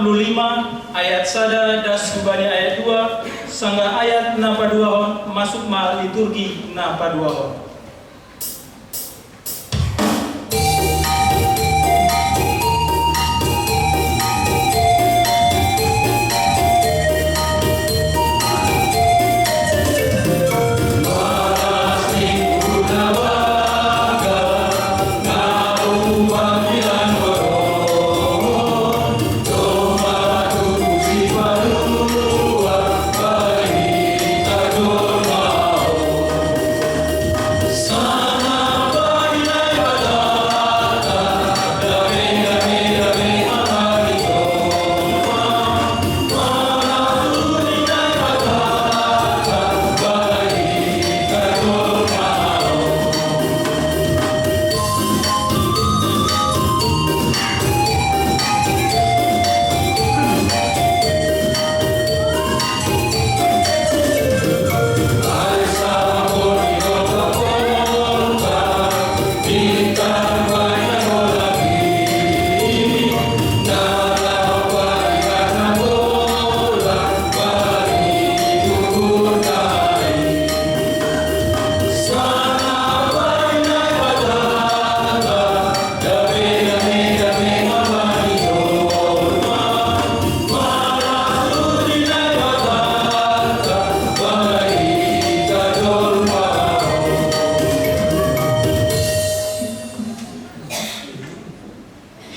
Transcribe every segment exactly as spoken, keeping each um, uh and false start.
lima ayat sada das hubani ayat dua, sanggah ayat na paduahon masuk ma liturgi na paduahon.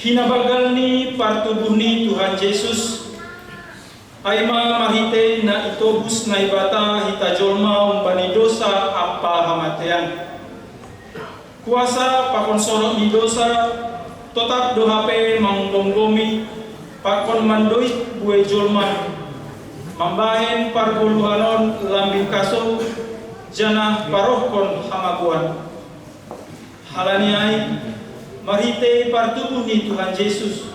Hinabagal ni partubuh ni Tuhan Jesus, ai ma marhitei na itobus Naibata hita jolma humbani dosa ampa hamatean. Kuasa pakon sorok ni dosa totap do hape manggomgomi pakon mandoit buei jolma, mambahen pargoluhan on lambin kasou, janah parohkon hamagoan. Halani ai, marhitei partubuh ni Tuhan Jesus,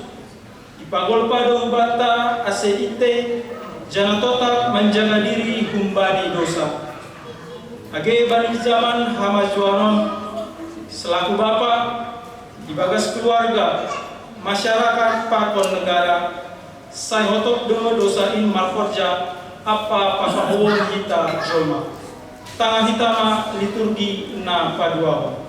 ipagolpa do hubanta ase intei, janah totap manjaga diri humbani dosa. Age bani jaman hamajuan on, selaku bapa, ibagas keluarga, masyarakat pakon negara, sai hotop do dosa in marhorja ampa papahohon hita jolma. Tangar hita ma liturgi na paduahon.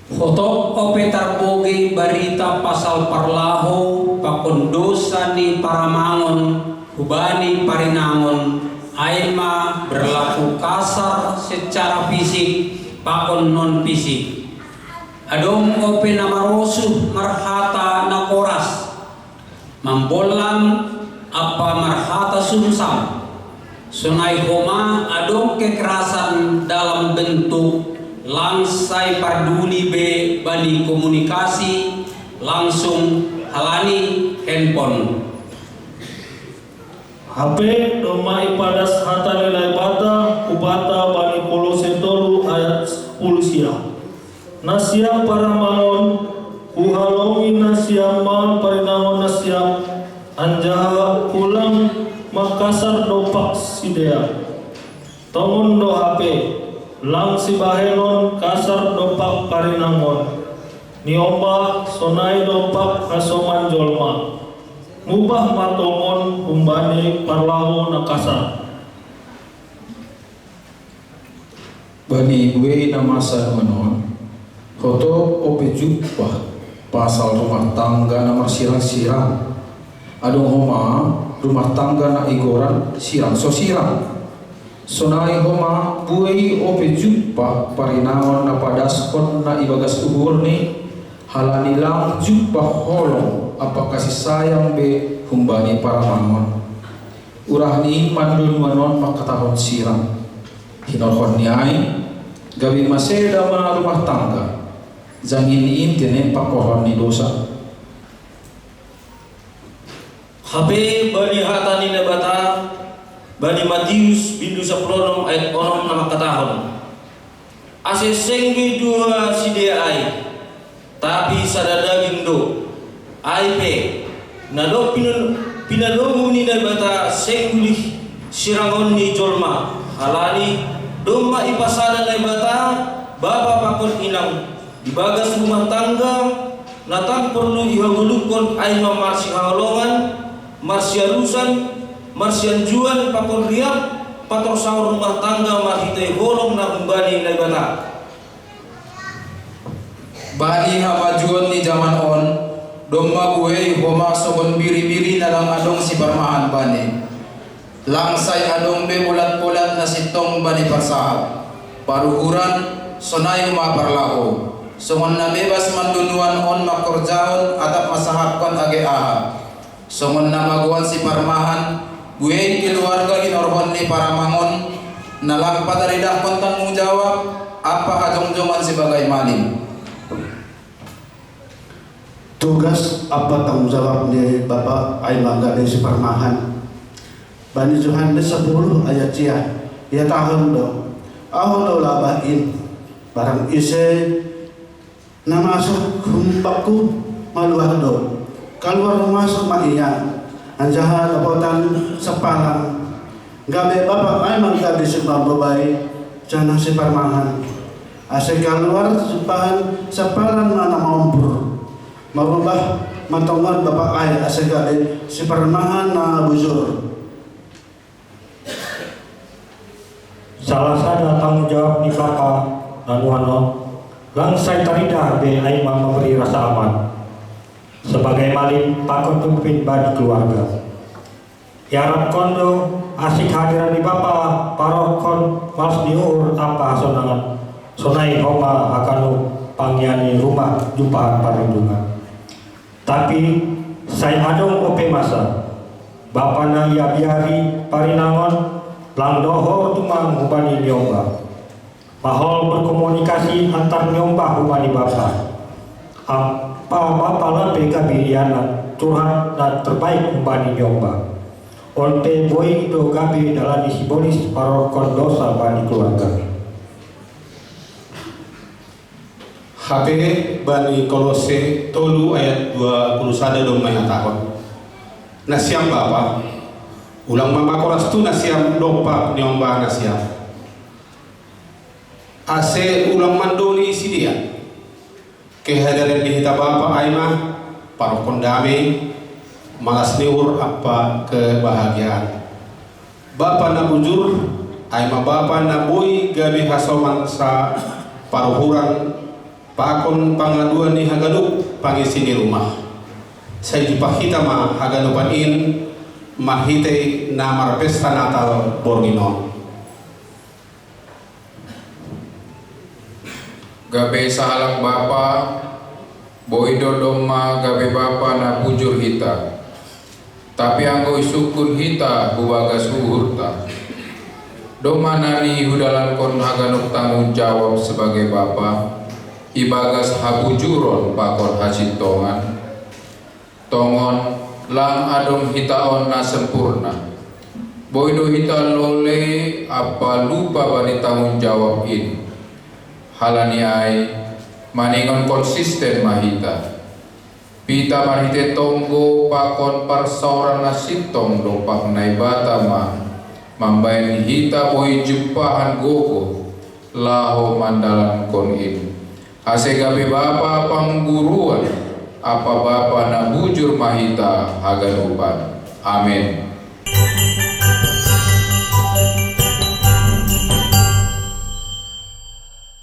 Hotop ope tarbogei barita pasal parlahou pakon dosa ni paramangon hubani parinangon, ai ma berlaku kasar secara fisik pakon non fisik. Adong ope na marosuh marhata na koras, mambollang ampa marhata sumsam. Sonai homa adong kekerasan dalam bentuk lang sai parduli be bani komunikasi langsung halani handphone. Hape domma ipadas hata ni Naibata hubanta bani Kolose tolu ayat sapuluh sia. Nasiam paramangon, huhalongi nasiam ma parinangon nasiam, anjaha hulang ma kasar dompak sidea. Tongon do hape, lang sibahenon kasar dompak parinangon. Niombah sonai dompak hasoman jolma. Mubah ma tongon humbani parlahou na kasar. Bani buei na masa nuan on, hotop ope jumpah pasal rumah tangga na marsirang-sirang. Adong homa rumah tangga na igoran sirang so sirang. Sonai homa buei ope jumpah parinangon na padaskon na ibagas uhurni, halani lang jumpah holong ampa kasih sayang be humbani paramangon. Urahni in ma do nuan on mangkatahon sirang. Hinorhon ni ai, gabe maseda ma rumah tangga, janah in tene pangkorhon ni dosa. Hape bani hata ni Naibata bani Matius bindu sapuluh onom ayat onom na mangkatahon, ase seng be dua sidea ai, tapi sada daging do. Ai pe, na dob pinadomu ni Naibata seng bulih sirangon ni jolma, halani domma ipasada Naibata bapa pakon inang ibagas rumah tangga. Na tang porlu ihagoluhkon ai ma marsihaholongan, marsialusan, marsianjuan pakon riap, patorsaon rumah tangga marhitei holong na humbani Naibata. Bani hamajuon ni jaman on, domma buei homa songon biri-biri na lang adong siparmahan bani. Lang sai adong be bolat-bolat na sintong bani parsahap, paruhuran, sonai homa parlahou. Songon na bebas mando nuan on mangkorjahon atap mansahapkon age aha. Songon na magoan siparmahan, buei keluarga hinorhon ni paramang on, na lang pataridahkon tanggung jawab, ampa hajongjongon sebagai malim. Tugas ampa tanggung jawab ni Bapa ai ma gabe siparmahan. Bani Johannes sapuluh ayat sia, ihatahon do, Ahu do labah in, barang ise na masuk humbakku, maluah do. Kaluar masuk ma ia, anjaha dapotan sampalan. Gabe Bapa ai ma gabe sipambobai, janah siparmahan. Ase kaluar simpahan sampalan ma na maompur. Marubah ma tongon Bapa ai ase gabe siparmahan na bujur. Salah sada tanggung jawab ni Bapa na nuan on, lang sai taridah be ai ma mambere rasa aman, sebagai malim pakon pemimpin bani keluarga. Iarapkon do asik hadiran ni Bapa, parohkon malas ni uhur ampa hasonangan, sonai homa haganup pangian ni Rumah Jumpahan Parlindungan. Tapi sai adong ope masa, Bapa na iabiari parinangon, lang dohor tumang humbani niombah. Mahol berkomunikasi antar niombah humbani Bapa. Ampa Bapa lam pe gabe ianat curhat na terbaik humbani niombah. On pe boi do gabe dalan ni sibolis parohkon dosa bani keluarga. Hape bani Kolose tolu ayat dua puluh sada domma ihatahon, nasiam bapa, ulang ma makoras tu nasiam dompak niombah nasiam, ase ulang mandoni sidea. Kehadiran ni hita bapa ai ma parohkon damei, malas ni uhur ampa kebahagiaan. Bapa na bujur ai ma bapa na boi gabe hasoman saparuhuran pakon pangaduan ni haganup pangisi ni rumah. Sai jumpah hita ma haganupan in marhitei na marpesta Natal borngin on. Gabe sahalak bapa, boi do domma gabe bapa na bujur hita. Tapi anggo isungkun hita hubagas uhurta, domma na nihudalankon haganup tanggung jawab sebagai bapa, ibagas habujuron pakon hasintongan, tongon lang adong hita on na sempurna. Boi do hita lole ampa lupa bani tanggung jawab in. Halani ai, maningon konsisten ma hita. Pita marhite tonggo pakon parsaoran na sintong dompak Naibata ma mambahen hita boi jumpahan gogo laho mandalankon in. Ase gabe bapa pangguruan ampa bapa na bujur ma hita haganupan. Amen.